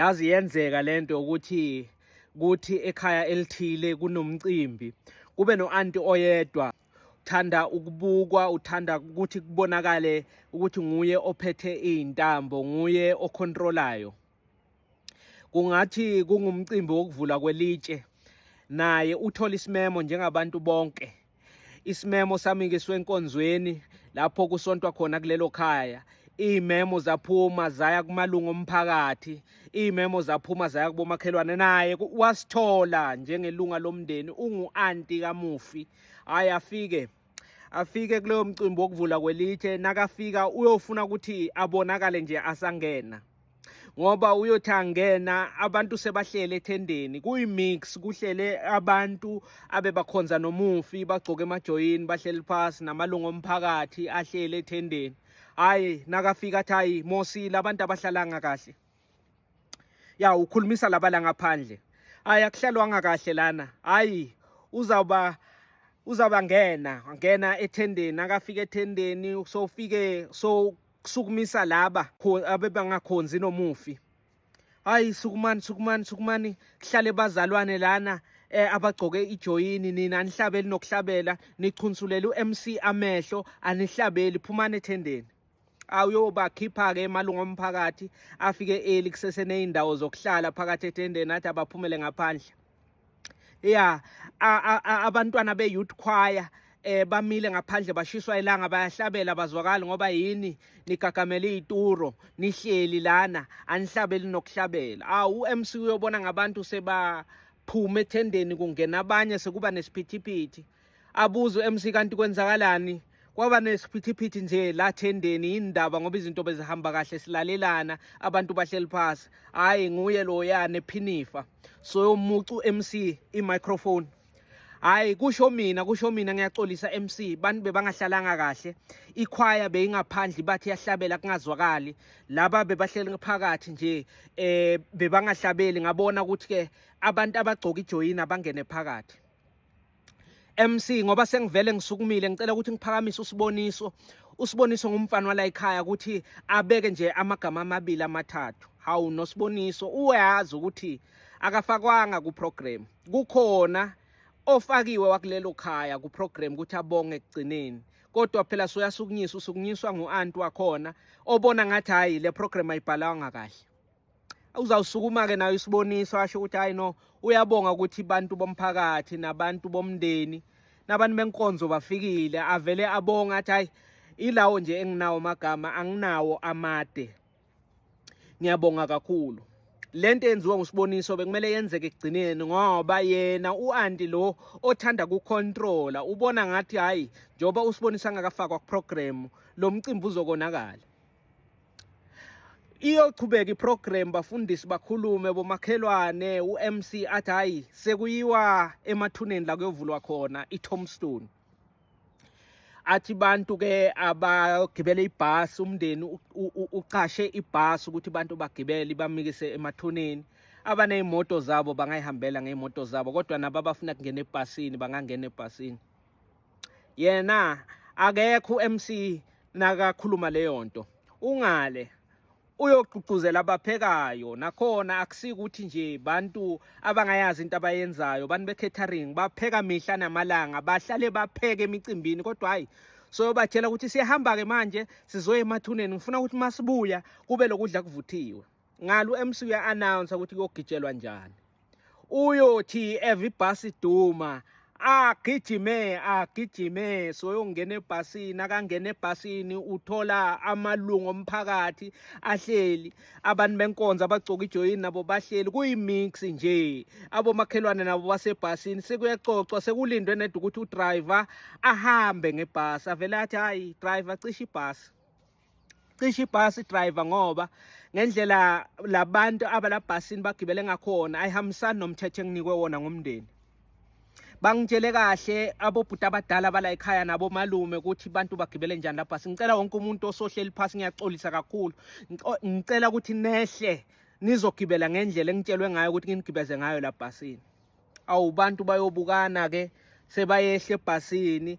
Yazi yenzeka lento yokuthi kuthi ekhaya elithile kunomcimbi kube no-anti oyedwa uthanda ukubukwa, uthanda ukuthi kubonakale ukuthi nguye ophethe iy'ntambo, nguye okhontrolayo. Kungathi kungumcimbi wokuvula kwelitshe, naye uthola isimemo njengabantu bonke. Isimemo samikiswe enkonzweni lapho kusontwa khona kulelo khaya. Iy'memo zaphuma zaya kumalungu omphakathi, iy'memo zaphuma zaya kubomakhelwane, naye wasithola njengelunga lomndeni, ungu-anti kamufi. Hhayi afike afike kuleyo mcimbi wokuvula kwelitshe, nakafika uyofuna ukuthi abonakale nje asangena, ngoba uyothi angena abantu sebahlele ethendeni, kuyi-mix, kuhlele abantu abebakhonza nomufi, bagcoke emajoyini, bahleli phasi namalungu omphakathi ahlele ethendeni. Hhayi nakafika athi hayi mosi labantu abahlalanga kahle, ya ukhulumisa laba la ngaphandle, hayi akuhlalwanga kahle lana, hayi uzawuba uzabangena ngena ethendeni. Akafika ethendeni sofike so kusukumisa laba abebangakhonzi nomufi, hayi sukumani sukumani sukumani, kuhlale bazalwane lana abagcoke ijoyini, nina anihlabeli nokuhlabela, nichunsulela uMC amehlo, anihlabeli, phumani ethendeni. Awuyobakhipha-ke emalungu omphakathi afike eli kuseseney'ndawo zokuhlala phakathi ethendeni, athi abaphumele ngaphandle. Ya, abantwana be-youth choir bamile ngaphandle, bashiswa ilanga, bayahlabela bazwakali ngoba yini, nigagamela iy'turo, nihleli lana anihlabeli nokuhlabela. Awu u-MC uyobona ngabantu sebaphuma ethendeni, kungena abanye, sekuba nesiphithiphithi. Abuze u-MC kanti kwenzakalani, kwaba nesiphithiphithi nje la thendeni, indaba ngoba izinto bezihamba kahle, silalelana, abantu bahleli phasi. Hhayi nguye loya nephinifa soyomucu u-MC i-microphone, hayi kusho mina, kusho mina, ngiyaxolisa MC, bantu bebangahlalanga kahle, ikhwaya beyingaphandle bathi yahlabela kungazwakali, laba bebahleli phakathi nje bebangahlabeli, ngabona ukuthi ke abantu abagcoka ijoyini abangene phakathi. MC ngoba sengivele ngisukumile, ngicela ukuthi ngiphakamise uSiboniso. USiboniso ngumfana wala ekhaya, ukuthi abeke nje amagama amabili amathathu. Hawu noSiboniso uyazi ukuthi akafakwanga ku program, kukhona ofakiwe wakulelo khaya ku program ukuthi abonge ekugcineni, kodwa phela soyasukunyiswa, usukunyiswa ngu-anti wakhona obona ngathi hayi le program ayibhalwanga kahle. Uzawusukuma-ke nayo isiboniso asho ukuthi hayi no, uyabonga ukuthi abantu bomphakathi nabantu bomndeni nabantu benkonzo bafikile, avele abonga athi hayi ilawo nje enginawo amagama, anginawo amade, ngiyabonga kakhulu. Lento eyenziwa nguSiboniso bekumele yenzeke ekugcineni, ngoba yena u-anti lo othanda kucontrola ubona ngathi hayi njengoba uSiboniso angakafakwa kuprogram lo mcimbi uzokonakala. Iyochubeka iprogram, bafundisi bakhulume, bomakhelwane, u-MC athi hayi sekuyiwa emathuneni la kuyovulwa khona i-tombstone. Athi bantu ke abagibele ibhasi, umndeni uqashe ibhasi ukuthi abantu bagibele bamikise emathuneni. Abaney'moto zabo bangayihambela ngey'moto zabo, kodwa nabo abafuna kungena ebhasini bangangena ebhasini. Yena akekho u-MC nakakhuluma leyo nto, ungale uyogqugquzela abaphekayo. Nakhona akusiko ukuthi nje bantu abangayazi into abayenzayo, bantu be-catering bapheka mihla namalanga, bahlale bapheke emicimbini, kodwa hayi soyobatshela ukuthi siyahamba-ke manje sizoya emathuneni, ngifuna ukuthi masibuya kube lokudla kuvuthiwe. Ngalo u-MC uya-announce ukuthi kuyogitshelwa njani, uyothi eve ibhasi iduma agijime agijime soyongena ebhasini. Akangena ebhasini uthola amalungu omphakathi ahleli, abantu benkonzo abagcoka ijoyini nabo bahleli, kuyimix nje, abomakhelwane nabo basebhasini, sekuyacocwa, sekulindwe ned ukuthi udriver ahambe ngebhasi. Avele athi hayi driver, cishe ibhasi, cishe ibhasi driver, ngoba ngendlela labantu abalabhasini bagibele ngakhona ayihambisani nomthetho enginikwe wona ngumndeni. Bangitshele kahle abobhuti abadala bala ekhaya nabo malume ukuthi bantu bagibele njani lapha. Ngicela wonke umuntu osohleli phasi, ngiyaxolisa kakhulu, ngicela ukuthi nehle nizogibela ngendlela engitshelwe ngayo ukuthi nginigibeze ngayo la bhasini. Awu bantu bayobukana ke sebayehla ebhasini.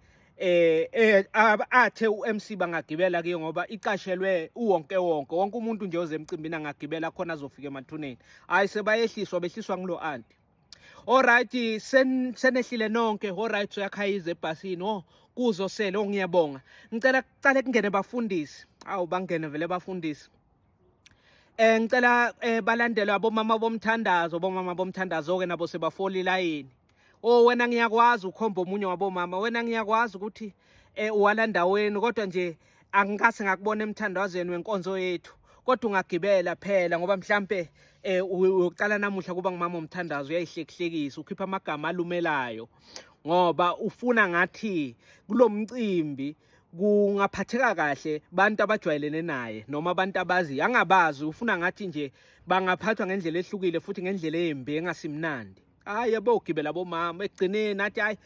Athe uMC bangagibela kuyo ngoba iqashelwe uwonke wonke wonke umuntu nje ozemcimbini angagibela khona azofika emathuneni. Hayi, sebayehliswa, behliswa ngilo anti. Alright, senehlile nonke. Alright, uyakhayiza ebhasini. Oh, kuzosele. Oh, ngiyabonga. Ngicela kucale kungene bafundisi. Awu, bangene vele bafundisi. Ngicela balandelwe abomama bomthandazo. Bomama bomthandazo ke nabo sebafola ilayini. Oh, wena ngiyakwazi, ukhomba omunye wabomama. Wena ngiyakwazi ukuthi uwala ndaweni, kodwa nje angikase ngakubona emthandazweni wenkonzo yethu, kodwa ungagibela phela ngoba mhlambe uyoqala namuhla kuba ngumama omthandazo. Uyayihlekihlekisa, ukhipha amagama alumelayo ngoba ufuna ngathi kulomcimbi kungaphatheka kahle bantu abajwayelene naye noma abantu abaziyo. Angabazi, ufuna ngathi nje bangaphathwa ngendlela ehlukile futhi ngendlela embi engasimnandi. Hayi, yebo, ugibela bomama. Ekugcineni athi, hayi,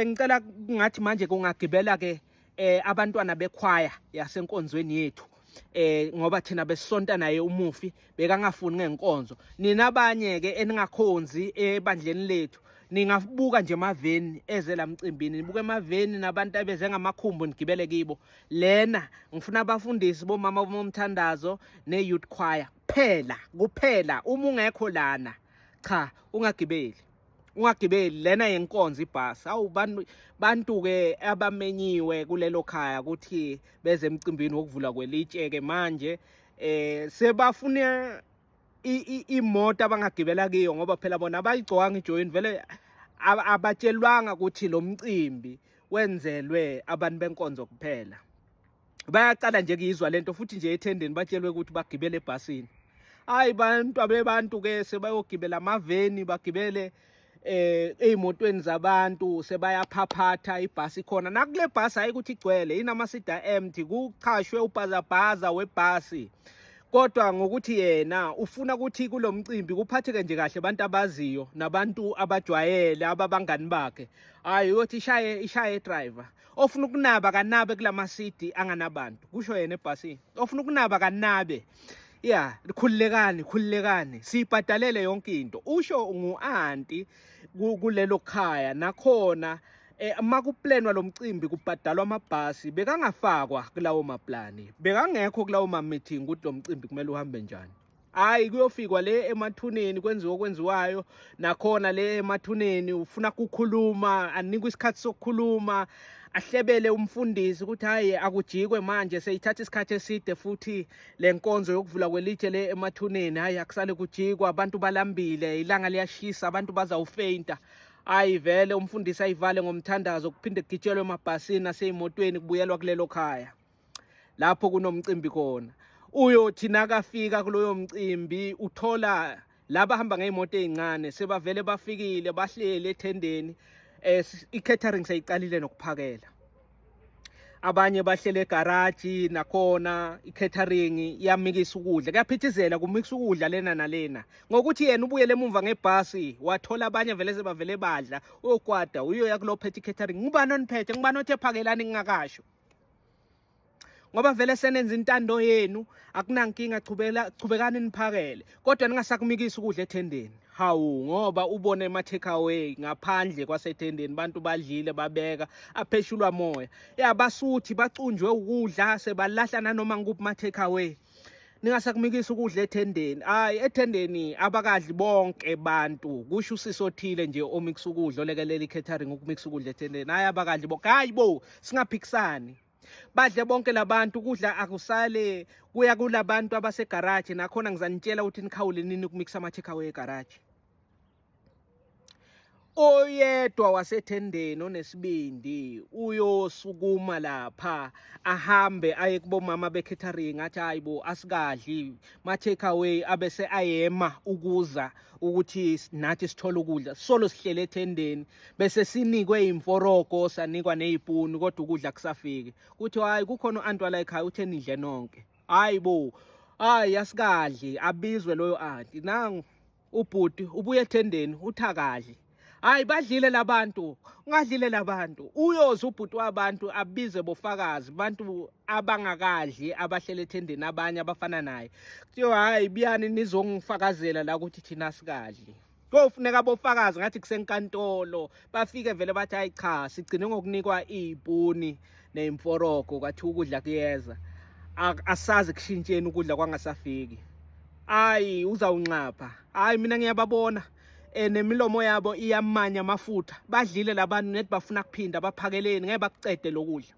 ngicela ngathi manje kungagibela ke abantwana bekhwaya yasenkonzweni yethu, ngoba thina besonta naye umufi, bekangafuni ngenkonzo. Nina abanye ke eningakhonzi ebandleni lethu, ningabuka nje emaveni eze lamcimbini, nibuke emaveni nabantu abeze ngamakhumbu, nigibele kibo. Lena ngifuna abafundisi, bomama bomthandazo ne-youth choir kuphela kuphela. Uma ungekho lana, cha, ungagibeli, ungagibeli. Lena yenkonzo ibhasi. Awu, bantu ke abamenyiwe kulelo khaya ukuthi beze emcimbini wokuvula kwelitshe ke manje sebafuna imoto abangagibela kiyo, ngoba phela bona abayigcokanga ijoyini vele, abatshelwanga ukuthi lo mcimbi wenzelwe abantu benkonzo kuphela. Bayaqala nje kuyizwa lento futhi nje ethendeni batshelwe ukuthi bagibele ebhasini. Hayi, bantu abebantu ke sebayogibela amaveni, bagibele ey'motweni zabantu, sebayaphaphatha. Ibhasi khona nakule bhasi, hayi ukuthi igcwele, inamasida empty, kuchashwe ubhazabhaza webhasi, kodwa ngokuthi yena ufuna ukuthi kulo mcimbi kuphatheke nje kahle abantu abaziyo nabantu abajwayele ababangani bakhe. Hayi, uyothi ishaye ishaye driver, ofuna ukunaba kanabe kulamasidi anganabantu, kusho yena ebhasini. Ofuna ukunaba kanabe ya, khululekani, khululekani, siyibhadalele yonke into, usho ngu-anti kulelo khaya. Nakhona makuplanwa lo mcimbi kubhadalwa amabhasi, bekangafakwa kulawo maplani, bekangekho kulawo ma-meeting ukuthi lo mcimbi kumele uhambe njani. Hayi, kuyofikwa le emathuneni, kwenziwa okwenziwayo. Nakhona le emathuneni ufuna ukukhuluma, anikwe isikhathi sokukhuluma, ahlebele umfundisi ukuthi hayi, akujikwe manje, seyithatha isikhathi eside futhi le nkonzo yokuvula kwelitshe le emathuneni. Hayi, akusale kujikwa, abantu balambile, ilanga liyashisa, abantu bazawufeyinta. Hayi vele, umfundisi ayivale ngomthandazo, kuphinde kugitshelwe emabhasini nasey'motweni, kubuyelwa kulelo khaya lapho kunomcimbi khona. Uyothi nakafika kuloyo mcimbi, uthola laba hamba ngey'moto ey'ncane sebavele bafikile, bahleli ethendeni, i-catering seyiqalile nokuphakela. Abanye bahlele egaraji, nakhona i-catering iyamikisa ukudla, kuyaphithizela, kumikisa ukudla lena nalena, ngokuthi yena ubuyele emumva ngebhasi, wathola abanye vele sebavele badla. Uyokwada, uyoya kulo phethe i-catering: "Ngubani oniphethe? Ngubani othe phakelani ngingakasho? Ngoba vele senenza intando yenu, akunankinga, chubela, chubekani niphakele, kodwa ningasakumikisa ukudla ethendeni." Hawu, ngoba ubone ema-take away ngaphandle kwasethendeni, bantu badlile, babeka, apheshulwa moya ya, basuthi bacunjwe ukudla, sebalahla nanoma ngikuphi ma-take away. Ningasakumikisa ukudla ethendeni. Hayi, ethendeni abakadli bonke bantu, kusho usisi othile nje omikisa ukudla, olekelela i-catering ukumikisa ukudla ethendeni. Hayi, abakadli bonke. Hayi bo, singaphikisani, badle bonke labantu. Ukudla akusale kuya kulabantu abasegaraji. Nakhona ngizanitshela ukuthi nikhawule nini ukumikisa ama-take away egaraji. Oyedwa wasethendeni onesibindi uyosukuma lapha, ahambe aye kubomama be-catering, athi, "Hayi bo, asikadli, ma-take away abese ayema ukuza ukuthi nathi sithole ukudla. Solo sihlele ethendeni, bese sinikwe imforogo, sanikwa ney'puni, kodwa ukudla kusafiki." Kuthi, "Hayi, kukhona u-anti wala ekhaya uthe nidle nonke." Hayi bo, hayi, asikadli. Abizwe loyo anti. Nangu ubhuti ubuye ethendeni, uthi akadli. Hayi, badlile labantu, ungadlile labantu. Uyoza ubhuti wabantu, abize bofakazi, bantu abangakadli abahlele ethendeni, abanye abafana naye. Kuthiwa, "Hayi, buyani nizongifakazela la ukuthi thina sikadli." Kofuneka abofakazi ngathi kusenkantolo bafike vele bathi hayi cha sigcine ngokunikwa iy'puni ney'mforogo kwathiwa ukudla kuyeza asazi kushintsheni ukudla kwangasafiki ayi uzawunxapha hayi mina ngiyababona eh nemilomo yabo iyamanya amafutha badlile labantu nethi bafuna kuphinda baphakeleni ngeke bakucede lokudla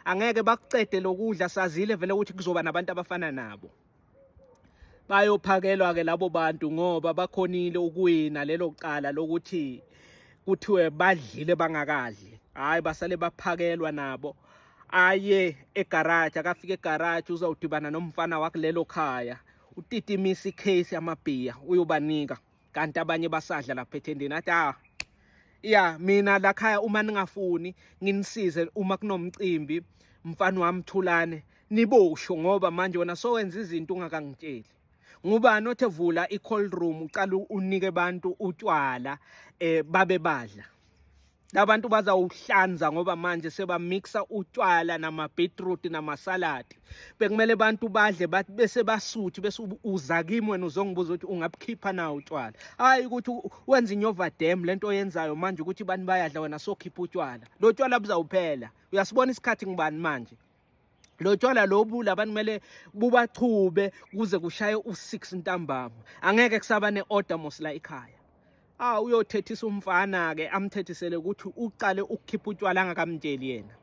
angeke bakucede lokudla sazile vele ukuthi kuzoba nabantu abafana nabo Bayophakelwa-ke labo bantu ngoba bakhonile ukuwina lelo cala lokuthi kuthiwe badlile bangakadli. Hhayi basale baphakelwa nabo. Aye egaraji, akafika egaraji uzawudibana nomfana wakulelo khaya. Utitimisa ikheyisi yamabhiya uyobanika. Kanti abanye basadla lapha ethendeni athi ah ya mina la khaya uma ningafuni nginisize uma kunomcimbi mfana wami Thulane nibosho ngoba manje wena sowenza izinto ungakangitsheli ngubani othe vula i-cold room uqala unike abantu utshwala eh babe badla labantu bazawuhlanza ngoba manje sebamixa utshwala nama-beetroot namasaladi bekumele abantu badle bese basuthi bese uza kimi wena uzongibuza ukuthi ungabukhipha na utshwala hhayi ukuthi wenza inyova dam lento oyenzayo manje ukuthi bani bayadla wena sokhipha utshwala lo tshwala buzawuphela uyasibona isikhathi ngibani manje lo tshwala lobu labantu kumele bubachube kuze kushaye u-6 ntambama angeke kusaba ne-order mos la ekhaya ah uyothethisa umfana ke amthethisele ukuthi uqale ukukhipha utshwala angakamtsheli yena